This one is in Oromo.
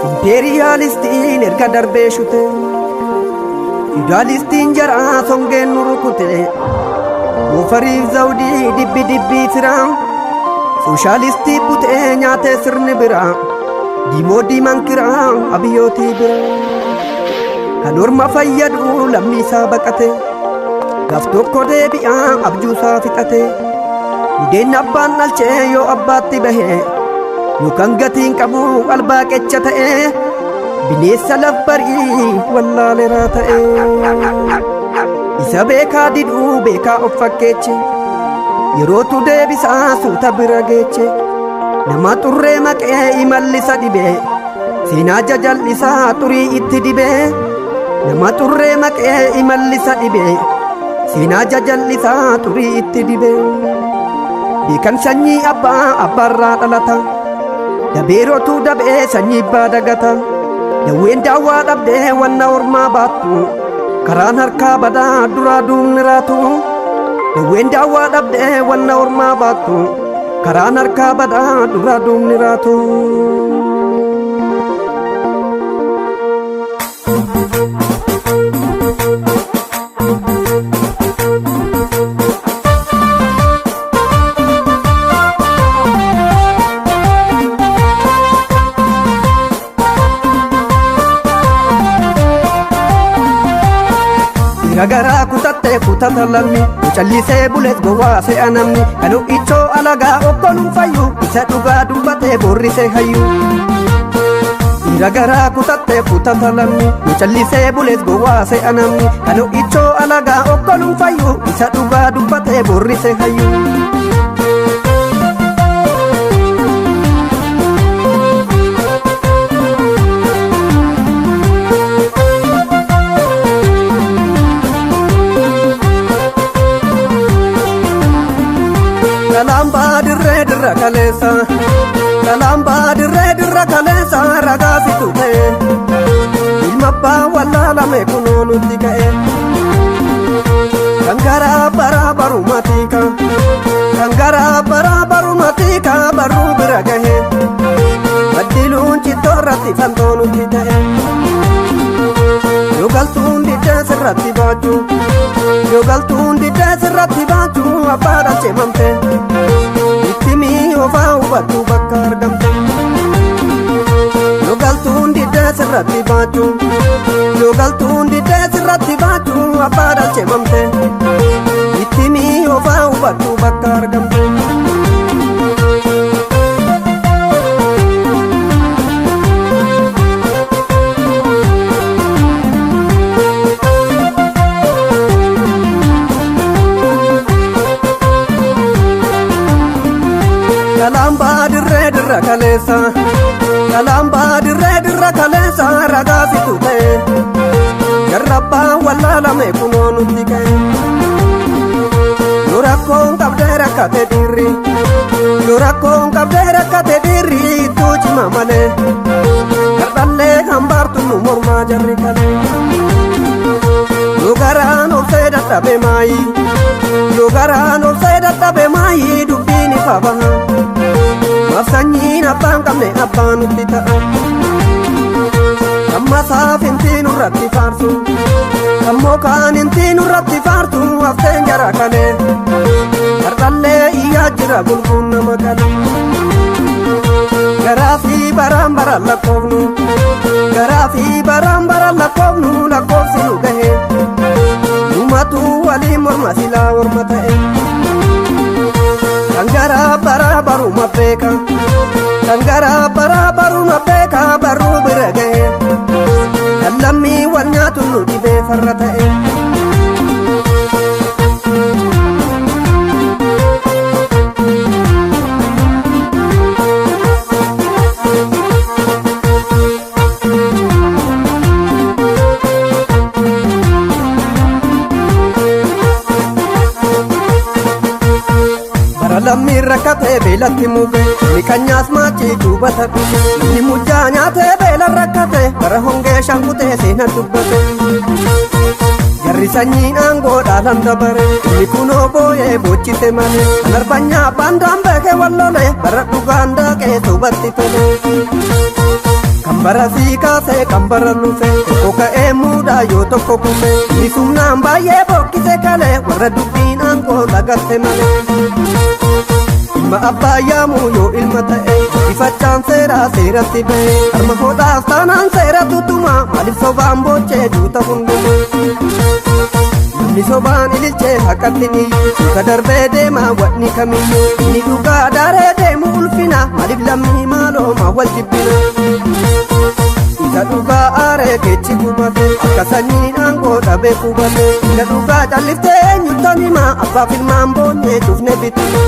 Imperialistiin erga darbee shute Feudalistiin jaraa songeen nu rukute Goofariif zawdii dibbi dibbii firaa Sooshaalistii butee nyaatee sirni biraa Diimoo diimaan kiraa abiyyootii biraa Kan orma fayyadu lammii isaa baqate Gaaf tokko deebi'aa abjuusaa fixate Budeen abbaan dhalchee yoo abbaatti bahe Yookaan gatiin qabu albaaqecha ta'e bineensa lafbarii wallaaleraa ta'e Isa beekaa diduu beekaa of fakkeeche yerootu deebisaa suuta bira geeche Nama xurree maqee imallisa dhibee seenaa jajal'isaa xurii itti dibee Nama xurree maqee imallisa dhibee seenaa jajal'isaa xurii itti dibee Beekan sanyii abbaa abbaarraa dhalata Dabeerotu dabee sanyii abbaa dagata Dawween daawwaa dhabdee wanna ormaa baattu Karaan harkaa badaa duraa duubni raatu Dawween daawwaa dhabdee wanna ormaa baattu Karaan harkaa badaa duraa duubni raatu Garaa kutattee kutata lammi Mucallisee bulees gowwaa se'a namni Kan ho'ichoo alagaa okkoluun fayyu Isa dhugaa dubbatee boorrisee hayyu Dhiira garaa kutattee kutata lammi Mucallisee bulees gowwaa se'a namni Kan ho'ichoo alagaa okkoluun fayyu Isa dhugaa dubbatee boorrisee hayyu Kalamba dirree dirra kaleessa Kalamba dirree dirra kaleessa ragaa situ ta'e Ilma abbaa wallaalame kunoo nutti ka'e Kan garaa baraa baruma tiika Kan garaa baraa baruma tiika barruu bira gahe Baddiluun cittoo irratti fantoo nutti ta'e Yoo galtuun diddee sirratti baachuu Yoo galtuun diddee sirratti baachuu abbaa dhalchee mamte Itti mi'oofaa hubattuu bakka argamte Yoo galtuun diddee sirratti baachuu Yoo galtuun diddee sirratti baachuu abbaa dhalchee mamte Itti mi'oofaa hubattuu bakka argamte Kalamba dirree dirra kaleessa Kalamba dirree dirra kaleessa ragaa situ ta'e Jarrabbaa wallaalame kunoo nutti ka'e Yoo rakkoon qabdee rakkate dhiirri Yoo rakkoon qabdee rakkate dhiirri ittuu cima malee Kardhallee hambaartu nu mormaa jarri kalee Yoo garaan obsee dadhabe maayi Yoo garaan obsee dadhabe maayi dubbiin ifa baha Maaf sanyiin abbaan qabne abbaa nutti ta'a Kan masaaf inti nurratti faarsu Kan mokaan inti nurratti faarsu hafteen jara kalee Kardhallee iyyaa jira gulguun nama kalee Garaa fi baraan baraan lakkoofnu Garaa fi baraan baraan lakkoofnu lakkoofsi nu gahe Numatu waliin morma silaa morma ta'e Kan garaa baraa baruma beeka Kan garaa baraa baruma beeka barruu bira gahe Kan lammii wal nyaatu nu dhibee farra ta'e Lammii rakkatee beelatti muge Miqanyaas maachii duubata dhuge Namni mujjaa nyaatee beela rakkate Bara hongee shankutee seena dubbate Jarri Warri sanyiin aangoo dhaalan dabare, inni kunoo booyee boochise malee. Kan arbanyaa baandaan beekee wallole, bara dhugaan daaqee sobatti tole. Kan bara sii kaasee kan bara lufe, tokko ka'ee muudaa yoo tokko kufe. Inni sumnaan baay'ee bokkise kalee, warra dubbiin aangoo lagatte malee. Ilma abbaa yaamuu yoo ilma ta'e, ifachaan seeraa seeratti ba'e. Harma hodhaas taanaan seera tutuma, maaliif sobaan boochee duuta hunduma. Namni sobaan ililchee haqatti niyyu, suuta darbee deema wanni kamiyyuu. Inni dhugaa daaree deemu ulfina, maaliif lammii maaloo wal jibbina. Isa dhugaa aaree keechi gubate, akka sanyiin aangoo dhabee qubate. Isa dhugaa calliftee eenyuttan hima, abbaaf ilmaan boonyee cufne bitima.